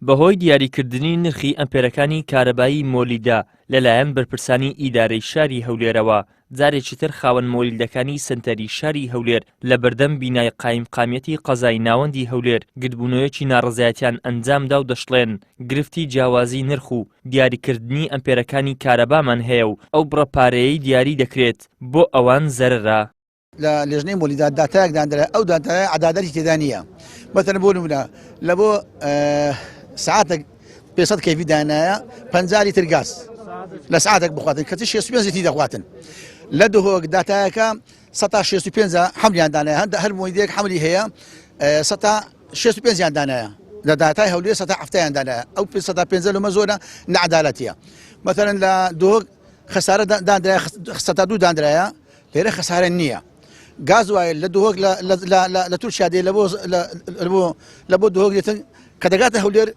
بەهۆی دیاریکردنی نرخی ئەمپێرەکانی کارەبایی مۆلیدە لەلایەن بەرپرسانی ئیدارەی شاری هەولێرەوە، جارێکی تر خاوەن مۆلیدەکانی سەنتەری شاری هەولێر لە بەردەم بینای قایمقامیەتی قەزای ناوەندی هەولێر گردبوونەوەیەکی ناڕەزایەتیان ئەنجامدا و دەشڵێن گرفتی جیاوازی نرخ و دیاریکردنی ئەمپێرەکانی کارەبامان هەیە و ئەو بڕە پارەیەی دیاری دەکرێت بۆ ئەوان زەرەرە. لە لێژنەی مۆلیدا داتایەک داندرا ئەو داتایە عەدادەتی تێدا نییە مەتەن بۆ نمونە لە بۆ ساعتێک 500 کەیفی دانایە 50 لیتر گاز لە ساعتێک بخواتن کەچی 65 لیتری دەخواتن لە دهۆک داتایەکە 65 حەملیان دانایە هەندە هەر مۆیدێک حەملی هەیە 65 یان دانایە لە داتای هەولێر 7 یان دانایە ئەو 5 لەمە زۆرە نەعەدالەتیە مەتەلەن لە دهۆک خەسارە داندرایە 2 داندرایە لێرە خەسارە نییە گاز وایە لە دهۆک لە تورکیا دێ لە بۆ لە بۆ دهۆک دێتن کە دەگاتە هەولێر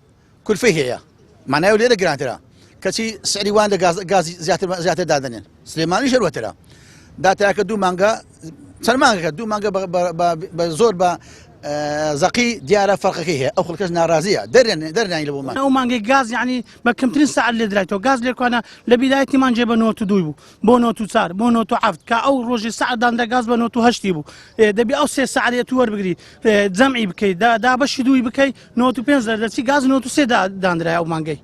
کولفەی هەیە مانای لێرە گرانترە کەچی سعری وان لە گازی زیاتر زیاتر دادەنێن سلێمانی ژەروەترە داتاکە دوو مانگە چەند مانگەکە دوو مانگە بە زۆر بە زەقی دیارە فەرقەکەی هەیە ئەو خەڵکەش ناڕازیە دەرێن دەرنانی لە بۆمان ئەو مانگەی گاز یعنی بە کەمترین سعر لێدرایتەوە گاز لێکوانە لە بیدایەتی مانجێ بە نۆت و دووی بوو بۆ نۆت و چار بۆ نۆت و حەفت کە ئەو ڕۆژی سعر دانرا گاز بە نۆت و هەشتی بوو دەبی ئەو سێ سعرێ تو وەربگری جەمعی بکەی دابەشی دووی بکەی نۆت و پێنج دەردەچی گاز نۆت و سێ دانرای ئەو مانگەی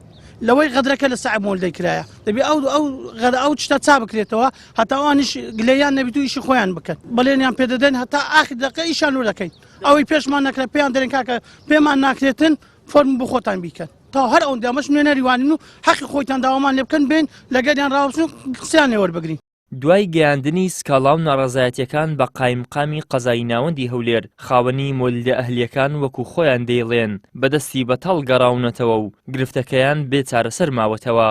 لەوەی غەدرەکە لە سعر مۆلدەی کرایە دەبی ئەو ئەو غەر ئەو شتە چا بکرێتەوە هەتا ئەوانیش گلەیان نەبیت و ئیشی خۆیان بکەن بەڵێنیان پێدەدەن هەتا ئاخر دەقە ئیشان لۆ دەکەین ئەوەی پێشمان نەکرا پێیان دەرێن کاکە پێمان ناکرێتن فەرموو بۆ خۆتان بیکەن تا هەر ئەوەندە ئەمەش نوێنەری وانین و حەقی خۆیتان داوامان لێ بکەن بێن لەگەریان ڕاوەستن و قسەیان لێ وەربگرین. دوای گەیاندنی سکاڵا و ناڕەزایەتیەکان بە قایمقامی قەزای ناوەندی هەولێر، خاوەنی مۆلیدە ئەهلیەکان وەکو خۆیان دەیڵێن بەدەستی بەتاڵ گەڕاونەتەوە و گرفتەکەیان بێ چارەسەر ماوەتەوە.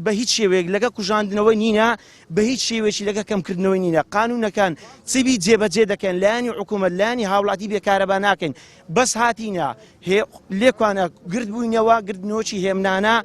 بە هیچ شێوەیەک لەگە کوژاندنەوەی نینە بە هیچ شێوەیەکی لەگە کەمکردنەوەی نینە قانونەکان چبی جێبەجێ دەکەن لایەنی حکوومەت لایەنی هاوڵاتی بێ کارەبا ناکەین بەس هاتینە لێکوانە گرد بووینەوە گردنەوەکی هێمنانە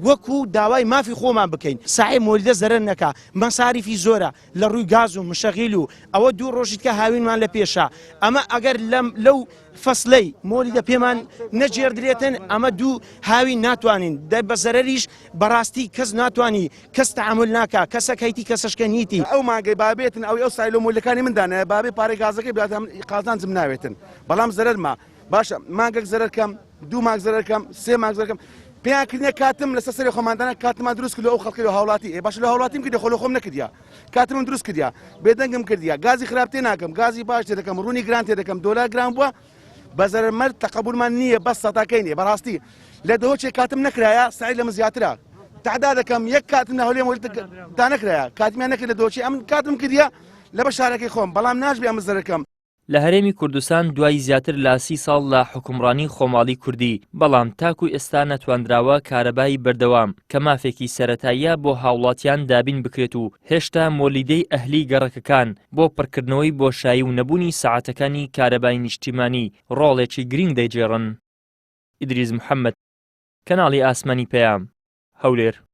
وەکو داوای مافی خۆمان بکەین ساحێب مۆلیدە زەرەر نەکا مەساریفی زۆرە لە ڕووی گاز و مشەغیل و ئەوە دوو ڕۆژی تکە هاوینمان لە پێشە ئەمە ئەگەر لەم لەو فەسلەی مۆلیدە پێمان نەگێڕدرێتن ئەمە دوو هاوین ناتوانین دە بە زەرەریش بەڕاستی کەس ناتوانی کەس تەعامول ناکا کەسەک هەیتی کەسەشکە نیتی. ئەو مانگەی بابێتن ئەوی ئەو سایلۆ مۆلیدەکانی من دانایە بابێ پارەی گازەکەی بدات من قازانجم ناوێتن بەڵام زەرەرمە باشە مانگەک زەرەر کەم دوو مانگ زەرەر کەم سێ مانگ زەرەر کەم پێیان کردنە کاتم لەسەر سەری خۆمان دانا کاتمان دروست کرد ئەو خەڵکی هاوڵاتی ئێ باشە لە هاوڵاتیم کردی خۆ لە خۆم نەکردیا کاتمم دروست کردیا بێدەنگم کردیا گازی خراپ تێ ناکەم گازی باش تێ دەکەم ڕوونی گران تێ دەکەم دۆلار گران بووە بە زەرەرمەر تەقەبولمان نییە بەس سەتاکەی نییە بەڕاستی لە دهۆکێ کاتم نەکرایە سعی لە من زیاترە تعدا دەکەم یەک کاتم لە هەولێ تا نەکرایە کاتمیان نەکرد لە دهۆکێ ئەمن کاتم کردیە لە بە شارەکەی خۆم بەڵام ناشبێ ئەمن زەرەکەم. لە هەرێمی کوردستان دوای زیاتر لە سی ساڵ لە حوکمڕانی خۆماڵی کوردی، بەڵام تاکو ئێستا نەتواندراوە کارەبای بەردەوام کە مافێکی سەرەتاییە بۆ هاوڵاتیان دابین بکرێت و هێشتا مۆلیدەی ئەهلی گەڕەکەکان بۆ پڕکردنەوەی بۆشایی و نەبوونی سەعاتەکانی کارەبای نیشتیمانی ڕۆڵێکی گرینگ دەیگێڕن. ئیدریس محەمەد، کەناڵی ئاسمانی پەیام، هەولێر.